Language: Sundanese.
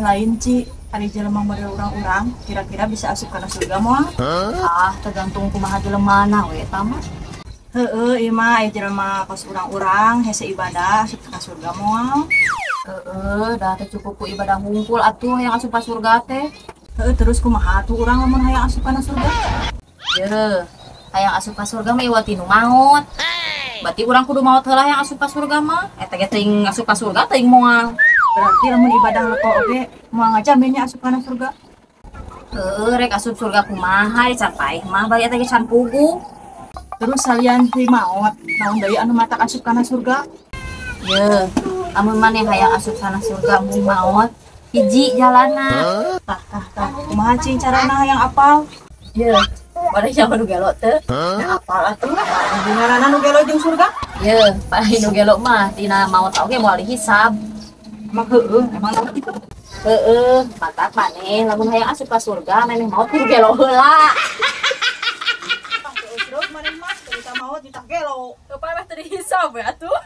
Lain, Ci, ari jelema model urang-urang kira-kira bisa asup kana surga moal? Ah, tergantung kumaha jelemana we eta mah. Heeh, ieu mah aya jelema kos urang-urang hese ibadah asup ka surga moal? Heeh, dah teh cukup ku ibadah hungkul atuh yang asup ka surga teh. Heeh, terus kumaha atuh urang lamun hayang asup kana surga? Ye, hayang asup ka surga mah iwal tinu maot. Berarti urang kudu maot heula hayang asup ka surga mah. Eta ge teuing asup ka surga teuing moal. Berarti lamun ibadah leko oge moal ngajamin nya asup kana surga. Heeh, rek asup surga kumaha can paeh mah bari eta ge can puguh. Terus salian ti maot, naon deui anu matak asup kana surga? Ye, lamun maneh hayang asup kana surga mung maot, hiji jalanna. Tah tah tah, kumaha cing carana hayang apal? Ye, maneh nyaho nu gelo teu? Nah, apal atuh. Ngaranna nu gelo jeung surga? Ye, paling nu gelo mah tina maot oge moal dihisab. Emang heueuh, emang naon kitu? Heeh, matak maneh lamun hayang asup ka surga maneh maot kudu gelo heula. Terus maneh mah teu bisa maot ditah gelo. Teu paeh teu dihisab we atuh.